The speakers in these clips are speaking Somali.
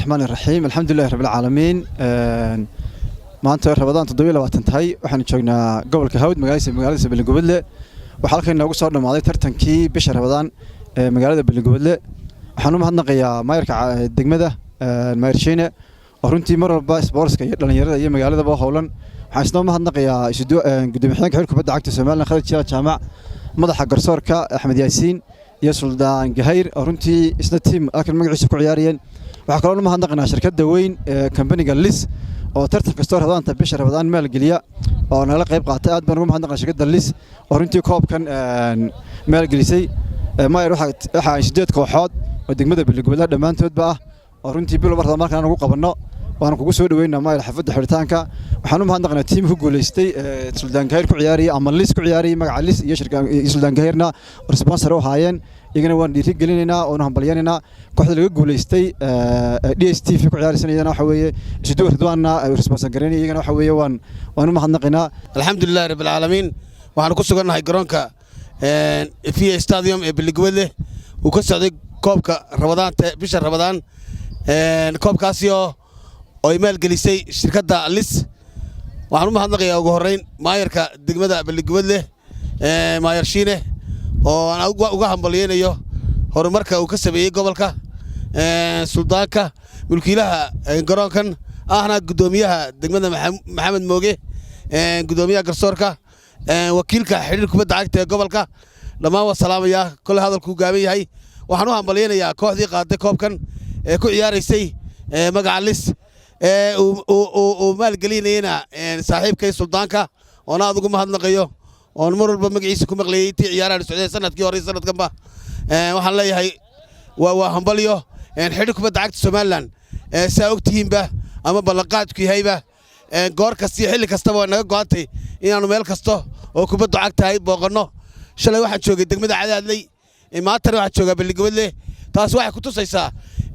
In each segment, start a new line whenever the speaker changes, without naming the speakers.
الرحمن الرحيم، الحمد لله رب العالمين. Maanta Rabadaan 27 tahay, waxaanu joognaa gobolka Hawd, magaaladiisa Beligubadle. Waxaa halkan inoogu soo dhammaaday tartankii bisha Rabadaan ee magaalada Beligubadle. Waxaan u mahadnaqayaa maayarka degmada, Maayar Shiine, oo runtii mar walba isboortska iyo dhallinyarada iyo magaaladaba howlan. Waxaan isnoo mahadnaqayaa gudoomiye xigeenka xilka kubadda cagta Somaliland, Khalid Jilaal Jaamac, madaxa garsoorka Axmed Yaasiin iyo Suldaan Gahayr, oo runtii isna tiim halkan magaciisa ku ciyaarayeen. Waxaa kaloo u mahadnaqaynaa shirkadda weyn ee kambaniga Lis, oo tartan kastoo Rabadaanta, bisha Rabadaan, maalgeliya oo nala qayb qaatay. Aad baan ugu mahadnaqnaa shirkadda Lis oo runtii koobkan maalgelisay. Maayar, waxa ay 8 kooxood oo degmada Beligubadle dhammaantoodba ah, oo runtii bilo mar markaan ugu qabanno, waana kugu soo dhaweynaa, maayar, xafladda xidhitaanka. Waxaan u mahadnaqnaa tiim ku guuleystay, Suldaan Gahayr ku ciyaariyay ama Lis ku ciyaariyay, magaca Lis iyo shirka Suldaan Gahayr-na sponsor u ahaayeen. Iyagana waan dhiiri gelinaynaa oonu hambalyanaynaa. Kooxda laga guuleystay, DSTV ku ciyaaraysan, iyadana waxa weeye Isuduwa Ridwaanna sponsor gareynaya, iyagana waxa weeye waan u mahadnaqaynaa.
Alxamdulilahi rabbil caalamiin. Waxaanu ku sugannahay garoonka VA Stadium ee Beligubadle uu ka socday koobka Rabadaanta, bisha Rabadaan. Koobkaasi oo ay maalgelisay shirkadda Lis. Waxaan u mahadnaqayaa ugu horrayn maayarka degmada Beligubadle, Maayar Shiine, oo aan uga hambalyaynayo horumarka uu ka sameeyey gobolka, suldaanka, mulkiilaha garoonkan, ahna guddoomiyaha degmada Maxamed Mooge, guddoomiyaha garsoorka, wakiilka xidhiir kubadda cagta ee gobolka. Dhammaan waa salaamayaa. Kole hadalkuu gaaban yahay. Waxaan u hambalyaynayaa kooxdii qaaday koobkan ee ku ciyaaraysay magaca Lis, ee uu maalgelinayana saaxiibkay suldaanka, oona aad ugu mahadnaqayo, oon mar walba magaciisa ku maqlayay intii ciyaarahan socday, sanadkii hore iyo sanadkanba. Waxaan leeyahay waa hambalyo. Xidhiir kubadda cagta Somaliland, saa ogtihiinba ama ballanqaadku yahayba, goor kasta iyo xilli kastaba waa naga go'antay inaannu meel kasta oo kubaddu cag tahay booqanno. Shalay waxaan joogay degmada Cadaadley, maantana waxaan joogaa Beligubadle. Taas waxay ku tusaysaa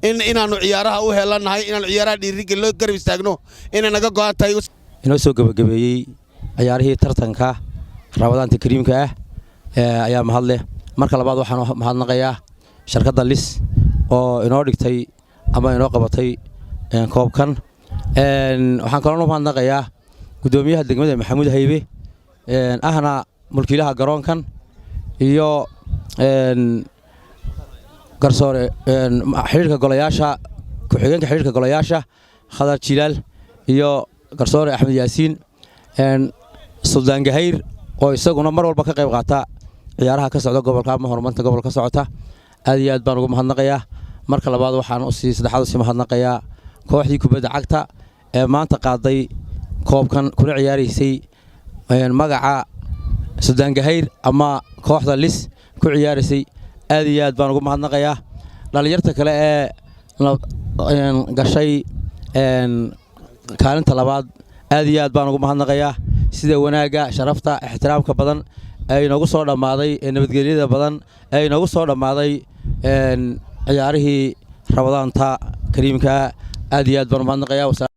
in inaannu ciyaaraha u heelannahay, inaannu ciyaaraha dhiirigelino, garab istaagno, inay naga go'an tahay.
Inoo soo gebagabeeyey ciyaarihii tartanka Rabadaanta kariimka ah ayaa mahad leh. Marka labaad, waxaan mahadnaqayaa shirkadda Lis oo inoo dhigtay ama inoo qabatay koobkan. Waxaan kaloo mahadnaqayaa guddoomiyaha degmada, Maxamuud Haybe, ahna mulkiilaha garoonkan, iyo garsoore xidhiirka golayaasha, ku-xigeenka xidhiirka golayaasha, Khadar Jilaal, iyo garsoore Axmed Yaasiin, Suldaan Gahayr, oo isaguna mar walba ka qayb qaata ciyaaraha ka socda gobolka ama horumarinta gobolka ka socota. Aad iyo aad baan ugu mahadnaqayaa. Marka labaad, waxaan usii saddexaad usii mahadnaqayaa kooxdii kubadda cagta ee maanta qaaday koobkan, kuna ciyaaraysay magaca Suldaan Gahayr ama kooxda Lis ku ciyaaraysay. Aad iyo aad baan ugu mahadnaqayaa. Dhallinyarta kale ee gashay kaalinta labaad, aad iyo aad baan ugu mahadnaqayaa sida wanaagga, sharafta, ixtiraamka badan ee inoogu soo dhammaaday, ee nabadgelyada badan ee inoogu soo dhammaaday ciyaarihii Rabadaanta kariimka. Aad iyo aad baan u mahadnaqayaa.